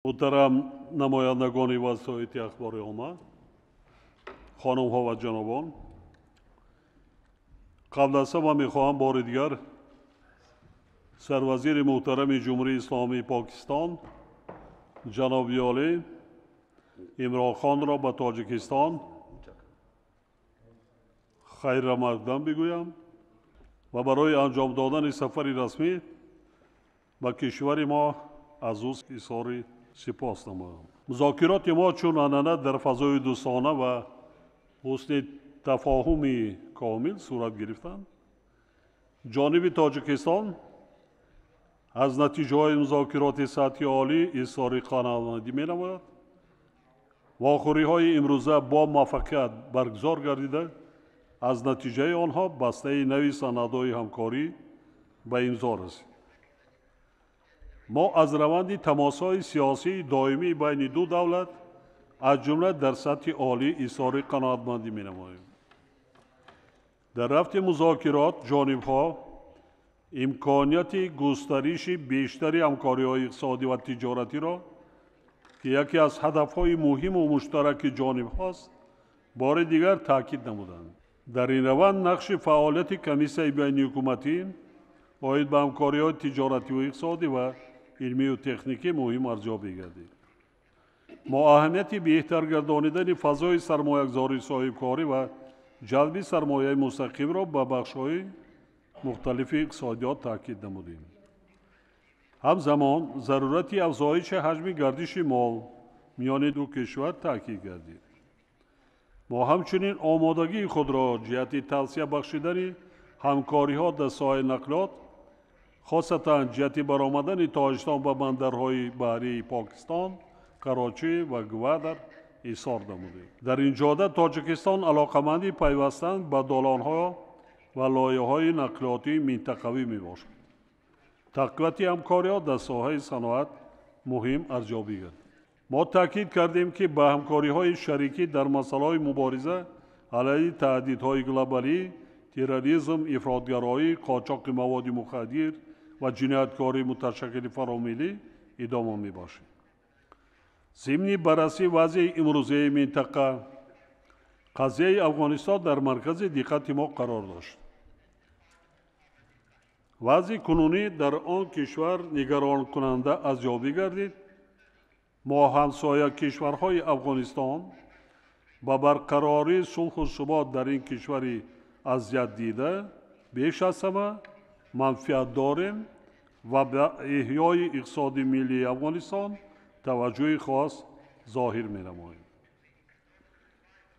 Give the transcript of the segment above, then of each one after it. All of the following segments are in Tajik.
Муҳтарам намояндагони васоити ахбори омма, хонумҳо ва ҷанобон, қабл аз ҳама мехоҳам бори дигар сарвазири муҳтарами Ҷумҳурии Исломии Покистон ҷаноби олӣ Имрон Хонро ба Тоҷикистон хайрамақдам бигӯям ва барои анҷом додани сафари расмӣ ба кишвари мо аз ӯ изҳори сипос намоям. Музокироти мо чун анъана дар фазои дӯстона ва ҳусни тафоҳуми комил сурат гирифтанд. Ҷониби Тоҷикистон аз натиҷаҳои музокироти сатҳи олӣ изҳори қаноатмандӣ менамояд. Вохӯриҳои имрӯза бо муваффақият баргузор гардида, аз натиҷаи онҳо бастаи нави санадҳои ҳамкорӣ ба имзо расид. Мо аз раванди тамосҳои сиёсии доимии байни ду давлат, аз ҷумла дар сатҳи олӣ, изҳори қаноатмандӣ менамоем. Дар рафти музокирот ҷонибҳо имконияти густариши бештари ҳамкориҳои иқтисодӣ ва тиҷоратиро, ки яке аз ҳадафҳои муҳиму муштараки ҷонибҳост, бори дигар таъкид намуданд. Дар ин раванд нақши фаъолияти комиссияи байниҳукуматӣ оид ба ҳамкориҳои тиҷоративу иқтисодӣ ва илмию техникӣ муҳим арзёбӣ гардид. Мо аҳамияти беҳтар гардонидани фазои сармоягузории соҳибкорӣ ва ҷалби сармояи мустақимро ба бахшҳои мухталифи иқтисодиёт таъкид намудем. Ҳамзамон зарурати афзоиши ҳаҷми гардиши мол миёни ду кишвар таъкид гардид. Мо ҳамчунин омодагии худро ҷиҳати тавсия бахшидани ҳамкориҳо дар соҳаи нақлиёт, хосатан ҷиҳати баромадани Тоҷикистон ба бандарҳои баҳрии Покистон, Карочӣ ва Гвадар изҳор намудем. Дар ин ҷода Тоҷикистон алоқаманди пайвастан ба долонҳо ва лоиҳаҳои нақлиётии минтақавӣ мебошад. Тақвияти ҳамкориҳо дар соҳаи саноат муҳим арзёбӣ гардид. Мо таъкид кардем, ки ба ҳамкориҳои шарикӣ дар масъалаҳои мубориза алайҳи таҳдидҳои глобалӣ, терроризм, ифротгароӣ, қочоқи маводи мухаддир ва ҷинояткории муташаккили фаромиллӣ идома мебошад. Зимни баррасии вазъи имрӯзаи минтақа, қазияи Афғонистон дар маркази диққати мо қарор дошт. Вазъи кунунӣ дар он кишвар нигаронкунанда арзёбӣ гардид. Мо ҳамсоя кишварҳои Афғонистон ба барқарории сулҳу субот дар ин кишвари азиятдида беш аз ҳама манфиат дорем ва ба эҳёи иқтисоди миллии Афғонистон таваҷҷӯҳи хос зоҳир менамоем.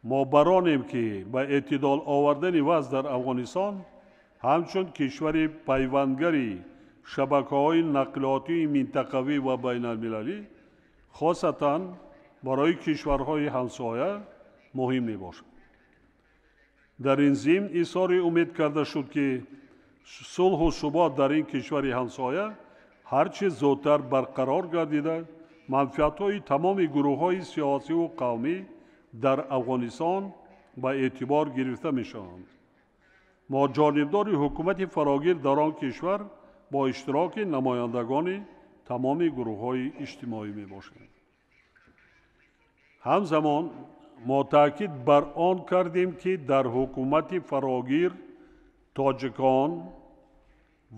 Мо баронем, ки ба эътидол овардани вазъ дар Афғонистон ҳамчун кишвари пайвандгари шабакаҳои нақлиётии минтақавӣ ва байналмилалӣ, хосатан барои кишварҳои ҳамсоя муҳим мебошад. Дар ин зимн изҳори умед карда шуд, ки сулҳу субот дар ин кишвари ҳамсоя ҳарчи зудтар барқарор гардида, манфиатҳои тамоми гурӯҳҳои сиёсиву қавмӣ дар Афғонистон ба эътибор гирифта мешаванд. Мо ҷонибдори ҳукумати фарогир дар он кишвар бо иштироки намояндагони тамоми гурӯҳҳои иҷтимоӣ мебошем. Ҳамзамон мо таъкид бар он кардем, ки дар ҳукумати фарогир тоҷикон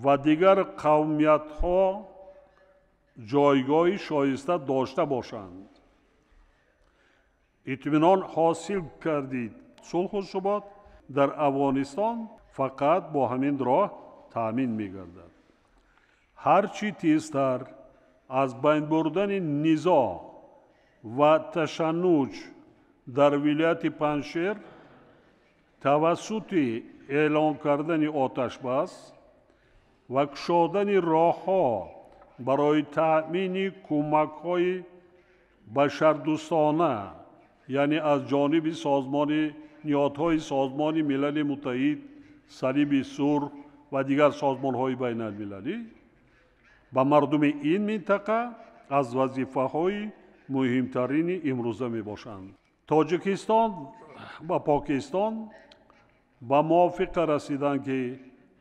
ва дигар қавмиятҳо ҷойгоҳи шоиста дошта бошанд. Итминон ҳосил кардид, сулҳу субот дар Афғонистон фақат бо ҳамин роҳ таъмин мегардад. Ҳарчи тезтар аз байн бурдани низоъ ва ташаннуҷ дар вилояти Панҷшер тавассути эълон кардани оташбас ва кушодани роҳҳо барои таъмини кӯмакҳои башардӯстона, яъне аз ҷониби созмони ниҳодҳои Созмони Милали Муттаҳид, Салиби Сурх ва дигар созмонҳои байналмилалӣ ба мардуми ин минтақа аз вазифаҳои муҳимтарини имрӯза мебошанд. Тоҷикистон ва Покистон ба мувофиқа расиданд, ки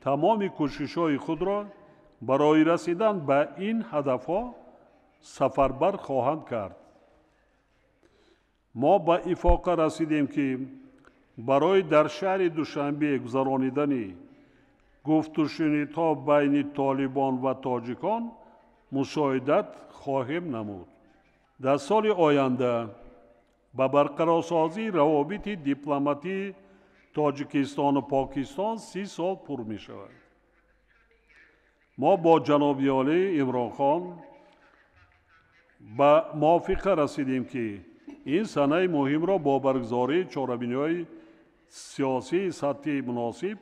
тамоми кӯшишҳои худро барои расидан ба ин ҳадафҳо сафарбар хоҳанд кард. Мо ба ифоқа расидем, ки барои дар шаҳри Душанбе гузаронидани гуфтушунидҳо байни толибон ва тоҷикон мусоидат хоҳем намуд. Дар соли оянда ба барқарорсозии равобити дипломатии Тоҷикистону Покистон 30 сол пур мешавад. Мо бо ҷаноби олӣ Имронхон ба мувофиқа расидем, ки ин санаи муҳимро бо баргузории чорабиниҳои сиёсии сатҳи муносиб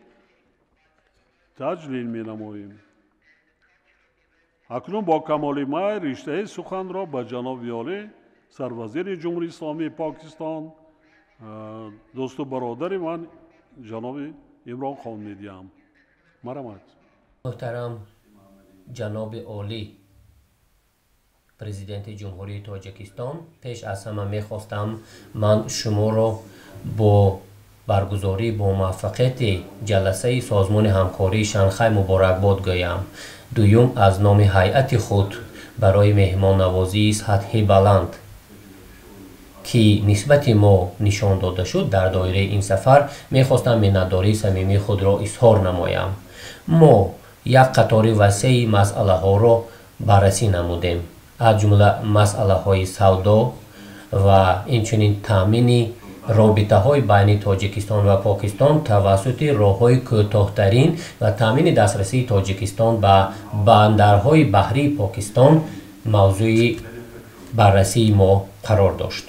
таҷлил менамоем. Акнун бо камоли майл риштаи суханро ба ҷаноби олӣ сарвазири Ҷумҳурии Исломии Покистон, дӯсту бародари ман ҷаноби Имронхон медиҳам. Марҳамат. Муҳтарам ҷаноби олӣ президенти Ҷумҳурии Тоҷикистон, пеш аз ҳама мехостам ман шуморо бо баргузории бомуваффақияти ҷаласаи Созмони ҳамкории Шанхай муборакбод гӯям. Дуюм, аз номи ҳайати худ барои меҳмоннавозии сатҳи баланд, ки нисбати мо нишон дода шуд дар доираи ин сафар, мехостам миннатдории самимии худро изҳор намоям. Мо як қатори васеи масъалаҳоро баррасӣ намудем, аз ҷумла масъалаҳои савдо ва инчунин таъмини робитаҳои байни Тоҷикистон ва Покистон тавассути роҳҳои кӯтоҳтарин ва таъмини дастрасии Тоҷикистон ба бандарҳои баҳрии Покистон мавзӯи баррасии мо қарор дошт.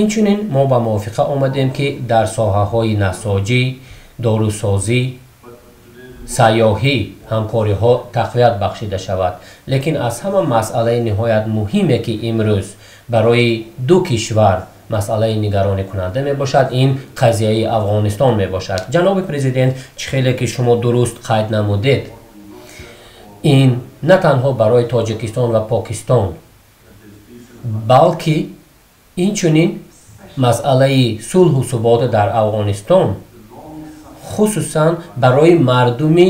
Инчунин мо ба мувофиқа омадем, ки дар соҳаҳои насоҷӣ, дорусозӣ, сайёҳӣ ҳамкориҳо тақвият бахшида шавад. Лекин аз ҳама масъалаи ниҳоят муҳиме, ки имрӯз барои ду кишвар масъалаи нигаронӣкунанда мебошад, ин қазияи Афғонистон мебошад. Ҷаноби президент, чӣ хеле ки шумо дуруст қайд намудед, ин на танҳо барои Тоҷикистон ва Покистон, балки инчунин масъалаи сулҳу субот дар Афғонистон, хусусан барои мардуми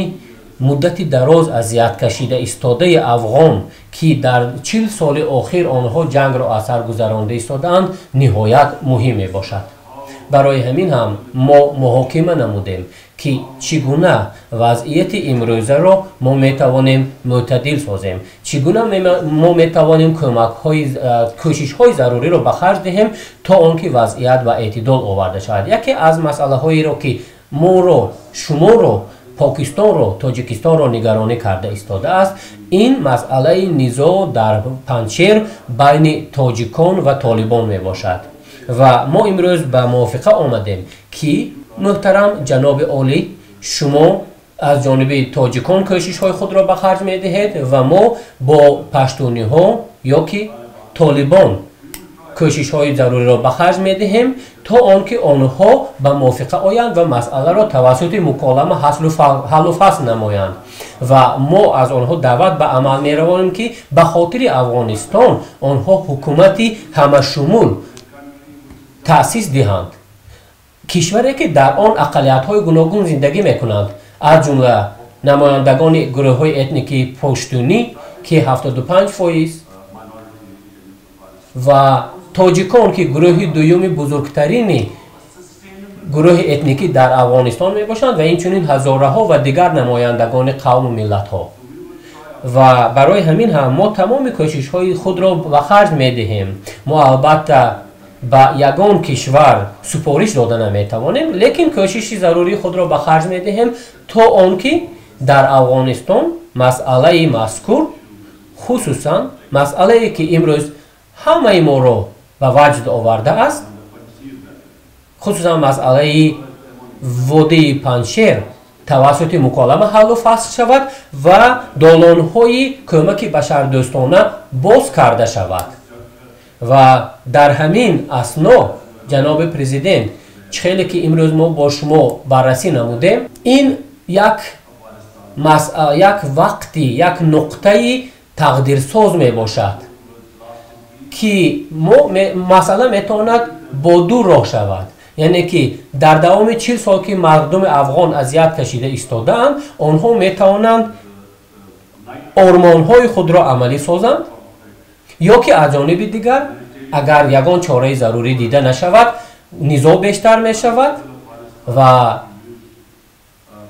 муддати дароз азият кашида истодаи афғон, ки дар 40 соли охир онҳо ҷангро аз сар гузаронда истодаанд, ниҳоят муҳим мебошад. Барои ҳамин ҳам мо муҳокима намудем, ки чӣ гуна вазъияти имрӯзаро мо метавонем мӯътадил созем, чӣ гуна мо метавонем кӯшишҳои заруриро ба харҷ диҳем, то он ки вазъият ба эътидол оварда шавад. Яке аз масъалаҳоеро, ки моро, шуморо, Покистонро, Тоҷикистонро нигаронӣ карда истодааст, ин масъалаи низоъ дар Панҷшер байни тоҷикон ва толибон мебошад. Ва мо имрӯз ба мувофиқа омадем, ки муҳтарам ҷаноби олӣ, шумо аз ҷониби тоҷикон кӯшишҳои худро ба харҷ медиҳед ва мо бо паштуниҳо ё ки толибон кӯшишҳои заруриро ба харҷ медиҳем, то он ки онҳо ба мувофиқа оянд ва масъаларо тавассути муколама ҳаллу фасл намоянд. Ва мо аз онҳо даъват ба амал меравонем, ки ба хотири Афғонистон онҳо ҳукумати ҳамашумул таъсис диҳанд, кишваре ки дар он ақаллиятҳои гуногун зиндагӣ мекунанд, аз ҷумла намояндагони гурӯҳҳои этникии пуштунӣ, ки 75%, ва тоҷикон, ки гурӯҳи дуюми бузургтарини гурӯҳи этникӣ дар Афғонистон мебошанд, ва инчунин ҳазораҳо ва дигар намояндагони қавму миллатҳо. Ва барои ҳамин ҳам мо тамоми кӯшишҳои худро ба харҷ медиҳем. Мо албатта ба ягон кишвар супориш дода наметавонем, лекин кӯшиши зарурии худро ба харҷ медиҳем, то он ки дар Афғонистон масъалаи мазкур, хусусан масъалае ки имрӯз ҳамаи моро ба ваҷд овардааст, хусусан масъалаи водии Панҷшер, тавассути муколама ҳаллу фасл шавад ва долонҳои кӯмаки башардӯстона боз карда шавад. Ва дар ҳамин асно, ҷаноби президент, чӣ хеле ки имрӯз мо бо шумо баррасӣ намудем, ин як вақти, як нуқтаи тақдирсоз мебошад, ки масъала метавонад бо ду роҳ шавад. Яъне ки дар давоми 40 сол, ки мардуми афғон азият кашида истодаанд, онҳо метавонанд ормонҳои худро амалӣ созанд Ё ки аз ҷониби дигар, агар ягон чораи зарурӣ дида нашавад, низоъ бештар мешавад ва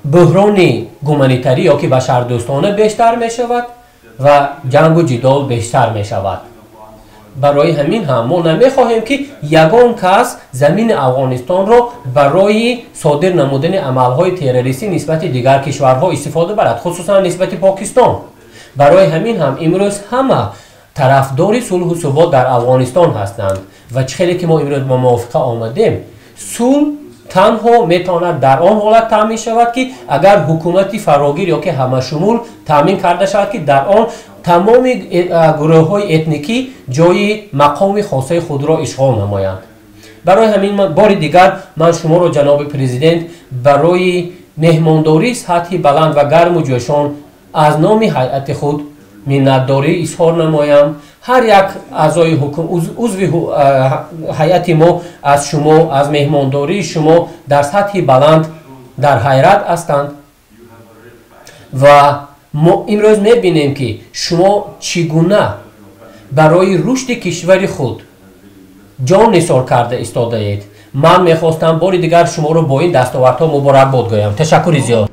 буҳрони гуманитарӣ ё ки башардӯстона бештар мешавад ва ҷангу ҷидол бештар мешавад. Барои ҳамин ҳам мо намехоҳем, ки ягон кас замини Афғонистонро барои содир намудани амалҳои террористӣ нисбати дигар кишварҳо истифода барад, хусусан нисбати Покистон. Барои ҳамин ҳам имрӯз ҳама тарафдори сулҳу субот дар Афғонистон ҳастанд ва чӣ хеле ки мо имрӯз ба мувофиқа омадем, сулҳ танҳо метавонад дар он ҳолат таъмин шавад, ки агар ҳукумати фарогир ё ки ҳамашумул таъмин карда шавад, ки дар он тамоми гурӯҳҳои этникӣ ҷои мақоми хосаи худро ишғол намоянд. Барои ҳамин бори дигар ман шуморо, ҷаноби президент, барои меҳмондории сатҳи баланд ва гарму ҷӯшон аз номи ҳайати худ миннатдорӣ изҳор намоям. Ҳар як аъзои узви ҳайати мо аз шумо, аз меҳмондории шумо дар сатҳи баланд дар ҳайрат ҳастанд ва мо имрӯз мебинем, ки шумо чӣ гуна барои рушди кишвари худ ҷон нисор карда истодаед. Ман мехостам бори дигар шуморо бо ин дастовардҳо муборакбод гӯям. Ташаккури зиёд.